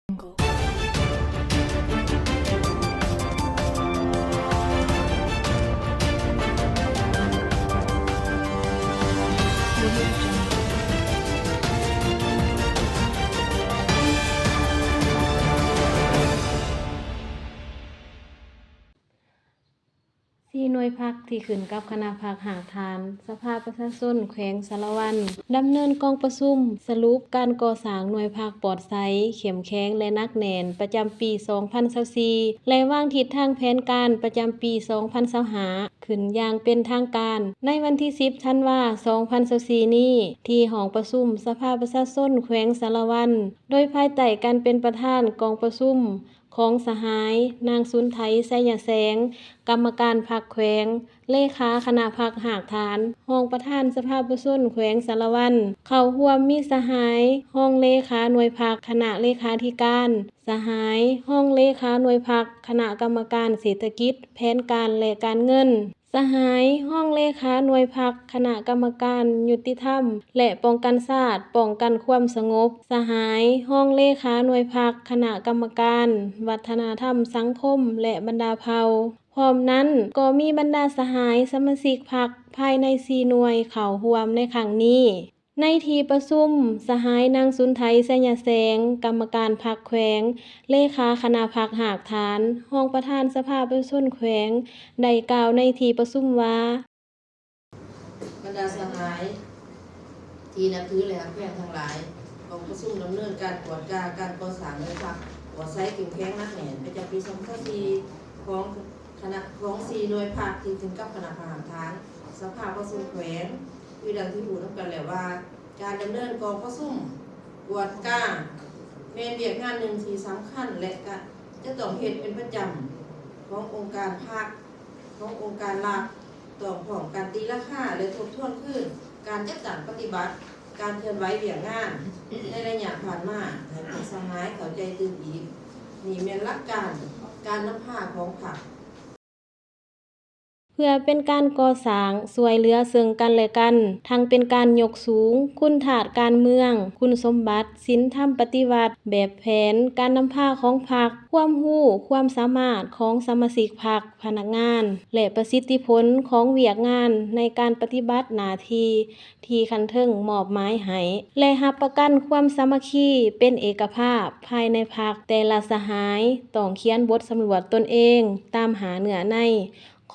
ສີ່ໜ່ວຍພັກທີ່ຂຶ້ນກັບຄະນະພັກຮາກຖານສະພາປະຊາຊົນແຂວງສາລະວັນ ດຳເນີນກອງປະຊຸມສະຫຼຸບການກໍ່ສ້າງໜ່ວຍພັກປອດໃສ, ເຂັ້ມແຂງ ແລະ ໜັກແໜ້ນ ປະຈຳປີສອງພັນຊາວສີ່ ແລະ ວາງທິດທາງແຜນການປະຈຳປີສອງພັນຊາວຫ້າ ຂຶ້ນຢ່າງເປັນທາງການ ໃນວັນທີສິບ ທັນວາ ສອງພັນຊາວສີ່ ນີ້ ທີ່ຫ້ອງປະຊຸມສະພາປະຊາຊົນແຂວງສາລະວັນ ໂດຍພາຍໃຕ້ການເປັນປະທານກອງປະຊຸມ ຂອງສະຫາຍ ນາງ ສຸນໄທ ໄຊຍະແສງ ກຳມະການພັກແຂວງ, ເລຂາຄະນະພັກຮາກຖານ, ຮອງປະທານສະພາປະຊາຊົນແຂວງສາລະວັນ ເຂົ້າຮ່ວມມີສະຫາຍ ຮອງເລຂາໜ່ວຍພັກຄະນະເລຂາທິການ, ສະຫາຍ ຮອງເລຂາໜ່ວຍພັກຄະນະກຳມະການເສດຖະກິດ, ແຜນການ ແລະ ການເງິນ. ສະຫາຍຮອງເລຂາໜ່ວຍພັກຄະນະກຳມະການຍຸຕິທຳ ແລະ ປ້ອງກັນຊາດ, ປ້ອງກັນຄວາມສະຫງົບ, ສະຫາຍຮອງເລຂາໜ່ວຍພັກຄະນະກຳມະການວັດທະນະທຳສັງຄົມ ແລະ ບັນດາເຜົ່າ. ພ້ອມນັ້ນກໍມີບັນດາສະຫາຍສະມາຊິກພັກພາຍໃນສີ່ໜ່ວຍເຂົ້າຮ່ວມໃນຄັ້ງນີ້. ໃນທີ່ປະຊຸມ, ສະຫາຍນາງ ສຸນໄທ ໄຊຍະແສງ ກຳມະການພັກແຂວງ, ເລຂາຄະນະພັກຮາກຖານ, ຮອງປະທານສະພາປະຊາຊົນແຂວງ ໄດ້ກ່າວໃນທີ່ປະຊຸມວ່າ, ບັນດາສະຫາຍທີ່ນັບຖື ແລະ ຮັກແພງທັງຫຼາຍ, ກອງປະຊຸມດຳເນີນການກວດກາການກໍ່ສ້າງໜ່ວຍພັກປອດໃສ ເຂັ້ມແຂງ ໜັກແໜ້ນ ປະຈຳປີສອງພັນຊາວສີ່ ຂອງຄະນະ ຂອງສີ່ໜ່ວຍພັກທີ່ຂຶ້ນກັບຄະນະພັກຮາກຖານສະພາປະຊາຊົນແຂວງ ຄືດັ່ງທີ່ຮູ້ນຳກັນແລ້ວວ່າ ການດຳເນີນກອງປະຊຸມກວດກາແມ່ນວຽກງານໜຶ່ງທີ່ສຳຄັນ ແລະ ກະຈະຕ້ອງເຮັດເປັນປະຈຳຂອງອົງການພັກ, ຂອງອົງການລັດ, ຕ້ອງພ້ອມກັນຕີລາຄາ ແລະ ທົບທວນຄືນການຈັດຕັ້ງປະຕິບັດການເຄື່ອນໄຫວວຽກງານໃນໄລຍະຜ່ານມາ ໃຫ້ພວກສະຫາຍເຂົ້າໃຈຕື່ມອີກ. ນີ້ແມ່ນຫຼັກການການນຳພາຂອງພັກ. ເພື່ອເປັນການກໍ່ສ້າງຊ່ວຍເຫຼືອເຊິ່ງກັນ ແລະ ກັນ, ທັງເປັນການຍົກສູງຄຸນທາດການເມືອງ, ຄຸນສົມບັດ, ສິນທຳປະຕິວັດ, ແບບແຜນການນຳພາຂອງພັກ, ຄວາມຮູ້ຄວາມສາມາດຂອງສະມາຊິກພັກ, ພະນັກງານ ແລະ ປະສິດທິຜົນຂອງວຽກງານໃນການປະຕິບັດໜ້າທີ່ ທີ່ຂັ້ນເທິງມອບໝາຍໃຫ້ ແລະ ຮັບປະກັນຄວາມສາມັກຄີເປັນເອກະພາບພາຍໃນພັກ. ແຕ່ລະສະຫາຍຕ້ອງຂຽນບົດສຳຫຼວດຕົນເອງຕາມຫ້າເນື້ອໃນ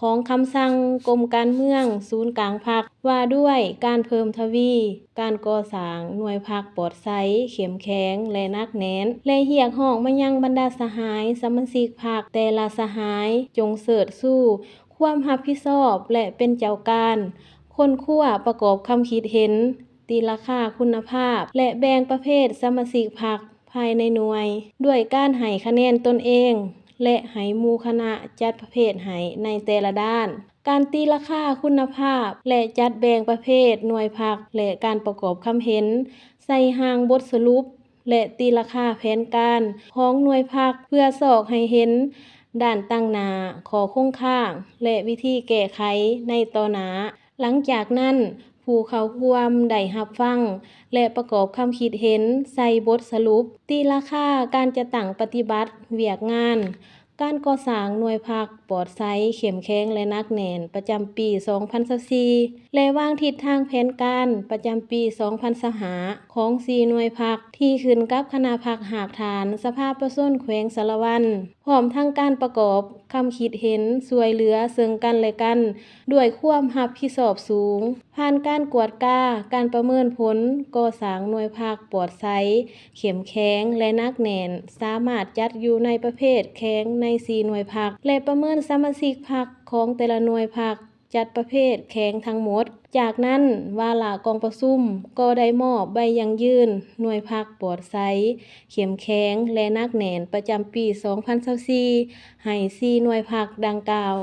ຂອງຄຳສັ່ງກົມການເມືອງສູນກາງພັກ ວ່າດ້ວຍການເພີ່ມທະວີການກໍ່ສ້າງໜ່ວຍພັກປອດໃສ, ເຂັ້ມແຂງ ແລະ ໜັກແໜ້ນ ແລະ ຮຽກຮ້ອງມາຍັງບັນດາສະຫາຍສະມາຊິກພັກ ແຕ່ລະສະຫາຍຈົ່ງເຊີດຊູຄວາມຮັບຜິດຊອບ ແລະ ເປັນເຈົ້າການ ຄົ້ນຄວ້າປະກອບຄຳຄິດເຫັນ, ຕີລາຄາຄຸນນະພາບ ແລະ ແບ່ງປະເພດສະມາຊິກພັກພາຍໃນໜ່ວຍ ດ້ວຍການໃຫ້ຄະແນນຕົນເອງ ແລະ ໃຫ້ໝູ່ຄະນະຈັດປະເພດໃຫ້ໃນແຕ່ລະດ້ານ. ການຕີລາຄາຄຸນນະພາບ ແລະ ຈັດແບ່ງປະເພດໜ່ວຍພັກ ແລະ ການປະກອບຄຳເຫັນໃສ່ຮ່າງບົດສະຫຼຸບ ແລະ ຕີລາຄາແຜນການຂອງໜ່ວຍພັກ ເພື່ອຊອກໃຫ້ເຫັນດ້ານຕັ້ງໜ້າ, ຂໍ້ຄົງຄ້າງ ແລະ ວິທີແກ້ໄຂໃນຕໍ່ໜ້າ. ຫຼັງຈາກນັ້ນ, ຜູ້ເຂົ້າຮ່ວມໄດ້ຮັບຟັງ ແລະ ປະກອບຄຳຄິດເຫັນໃສ່ບົດສະຫຼຸບ, ຕີລາຄາການຈັດຕັ້ງປະຕິບັດວຽກງານ ການກໍ່ສ້າງໜ່ວຍພັກປອດໃສ, ເຂັ້ມແຂງ ແລະ ໜັກແໜ້ນ ປະຈຳປີສອງພັນຊາວສີ່ ແລະ ວາງທິດທາງແຜນການປະຈຳປີສອງພັນຊາວຫ້າ ຂອງສີ່ໜ່ວຍພັກ ທີ່ຂຶ້ນກັບຄະນະພັກຮາກຖານສະພາປະຊາຊົນແຂວງສາລະວັນ, ພ້ອມທັງການປະກອບຄຳຄິດເຫັນຊ່ວຍເຫຼືອເຊິ່ງກັນ ແລະ ກັນ ດ້ວຍຄວາມຮັບຜິດຊອບສູງ. ຜ່ານການກວດກາ, ການປະເມີນຜົນກໍ່ສ້າງໜ່ວຍພັກປອດໃສ, ເຂັ້ມແຂງ ແລະ ໜັກແໜ້ນ ສາມາດຈັດຢູ່ໃນປະເພດແຂງໃນສີ່ໜ່ວຍພັກ ແລະ ປະເມີນສະມາຊິກພັກຂອງແຕ່ລະໜ່ວຍພັກ ຈັດປະເພດແຂງທັງໝົດ. ຈາກນັ້ນ, ວາລະກອງປະຊຸມກໍໄດ້ມອບໃບຢັ້ງຢືນໜ່ວຍພັກປອດໃສ, ເຂັ້ມແຂງ ແລະ ໜັກແໜ້ນ ປະຈຳປີສອງພັນຊາວສີ່ ໃຫ້ສີ່ໜ່ວຍພັກດັ່ງກ່າວ.